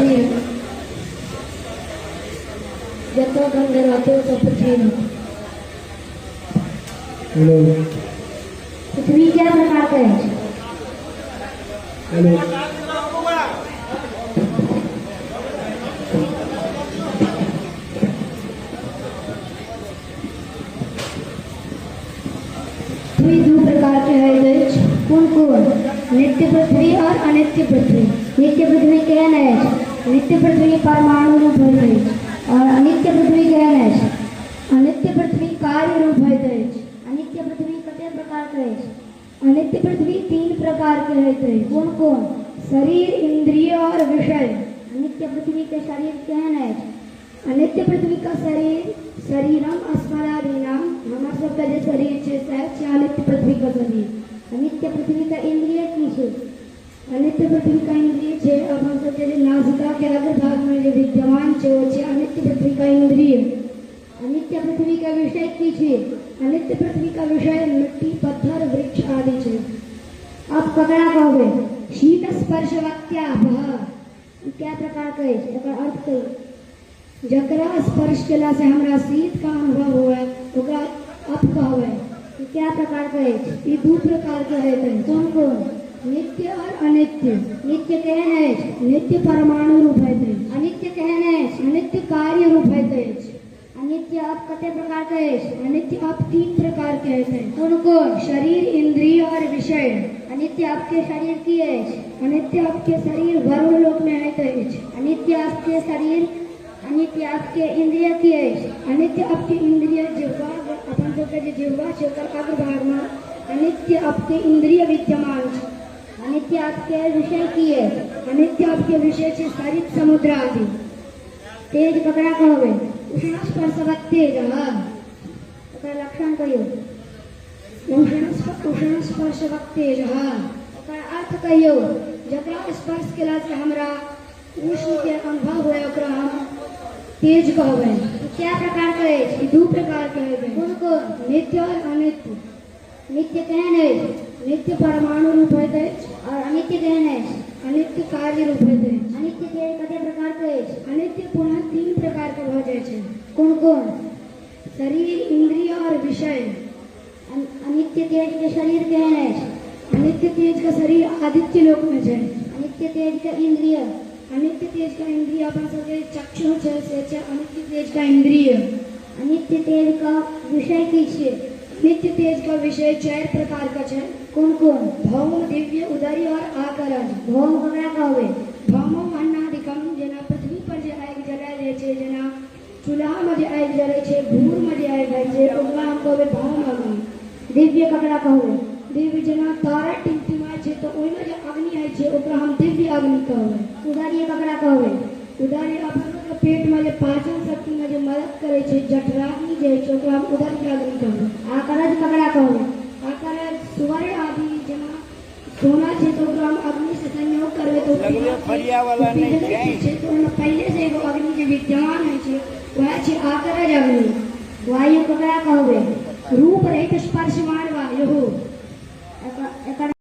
पृथ्वी है। जतऽ गन्ध रहतै ओतऽ पृथ्वी रहतै। हेलो। पृथ्वी कए प्रकार के अछि? हेलो। पृथ्वी दू प्रकार के होइत अछि। कोन कोन? नित्य पृथ्वी और अनित्य पृथ्वी। नित्य पृथ्वी केहन अछि? नित्य पृथ्वी परमाणु रूप होइत अछि। और अनित्य पृथ्वी केहन अछि? अनित्य पृथ्वी कार्य रूप होइत अछि। अनित्य पृथ्वी कतेक प्रकार के अछि? अनित्य पृथ्वी तीन प्रकार के होइत अछि। कोन कोन? शरीर, इंद्रिय और विषय। अनित्य पृथ्वी के शरीर केहन अछि? अनित्य पृथ्वी का शरीर शरीरम अस्मराधीनाम, हमर सबके जे शरीर छै सएह छै अनित्य पृथ्वी का शरीर। अनित्य पृथ्वी के इंद्रिय की छै? अनित्य पृथ्वी का इंद्रिय छै अपन सबके जे नासिका के अग्रभाग में जे विद्यमान छै ओ छै अनित्य पृथ्वी का इंद्रिय। अनित्य पृथ्वी के विषय की छै? अनित्य पृथ्वी का विषय मिट्टी, पत्थर, वृक्ष आदि छै। अब ककरा कहबै? शीत स्पर्शवत्यापः। ई कए प्रकार के अछि? एकर अर्थ कहियौ। जकरा स्पर्श केला से हमरा शीत का अनुभव हुए ओकरा अप कहबै। ई कए प्रकार के अछि? ई दू प्रकार के होइत अछि। कोन कोन? नित्य और अनित्य। नित्य केहन अछि? नित्य परमाणु रूप होइत अछि। अनित्य केहन अछि? अनित्य कार्य रूप होइत अछि। अनित्य अब कतेक प्रकार के अछि? अनित्य अप तीन प्रकार के होइत अछि। कोन कोन? शरीर, इंद्रिय और विषय। अनित्य अब के शरीर की अछि? अनित्य अप के शरीर वरुण लोक में होइत अछि। अनित्य अब के शरीर, अनित्य अब के इंद्रिय की अछि? अनित्य अप के इंद्रिय जिह्वा, अपन सबके जे जिह्वा छै ओकर अग्रभाग में अनित्य अप के इंद्रिय विद्यमान छै। अनित्य अब के विषय की अछि? अनित्य अप के विषय छै सरित, समुद्र आदि। तेज ककरा कहबै? उष्ण स्पर्शवत् तेज। ओकर लक्षण कहियौ। उष्ण स्पर्शवत् तेज। ओकर अर्थ कहियौ। जकरा स्पर्श केला से हमरा उष्ण के अनुभव हुए ओकरा हम तेज कहबै। ई कए प्रकार के अछि? ई दू प्रकार के होइत अछि। कोन कोन? नित्य और अनित्य। नित्य केहन अछि? नित्य परमाणु रूप होइत अछि। और अनित्य केहन अछि? अनित्य कार्य रूप होइत अछि। अनित्य तेज कतेक प्रकार के अछि? अनित्य पुनः तीन प्रकार के भऽ जाइ छै। कोन कोन? शरीर, इंद्रिय और विषय। अनित्य तेज के शरीर केहन अछि? अनित्य तेज का शरीर आदित्य लोक में छै। अनित्य तेज के इंद्रिय? अनित्य तेज का इंद्रिय अपन सबके चक्षु छै से छै अनित्य तेज का इंद्रिय। अनित्य तेज का विषय की छियै? नित्य तेज का विषय चारि प्रकार का छै। कोन कोन? भौम, दिव्य, उदरी और आकरज। भौम ककरा कहबै? भौमम अन्नादिकम, जेना पृथ्वी पर जे आगि जलायल जाइ छै, जेना चूल्हा में जे आगि जरै छै, घूर में जे आगि होइ छै, ओकरा हम कहबै भौम अग्नि। दिव्य ककरा कहबै? दिव्य जेना तारा टिमटिमाइ छै तऽ ओहिमे जे अग्नि होइ छै ओकरा हम दिव्य अग्नि कहबै। उदरीय ककरा कहबै? उदर अपन सबके पेट में जे पाचन शक्ति में जे मदद करै छै जठराग्नि जे होइ छै ओकरा हम उदर अग्नि कहबै। आकरज ककरा कहबै? आकरज सुवर्ण आदि, जेना सोना छै तऽ ओकरा हम अग्नि से संयोग करबै तऽ ओ लगले फरिया वाला नहि पिघलै छै। छै, तऽ ओहिमे पहिले से एगो अग्नि जे विद्यमान होइ छै वएह छै आकरज अग्नि। वायु ककरा कहबै? रूप रहित स्पर्शमान वायु। एकर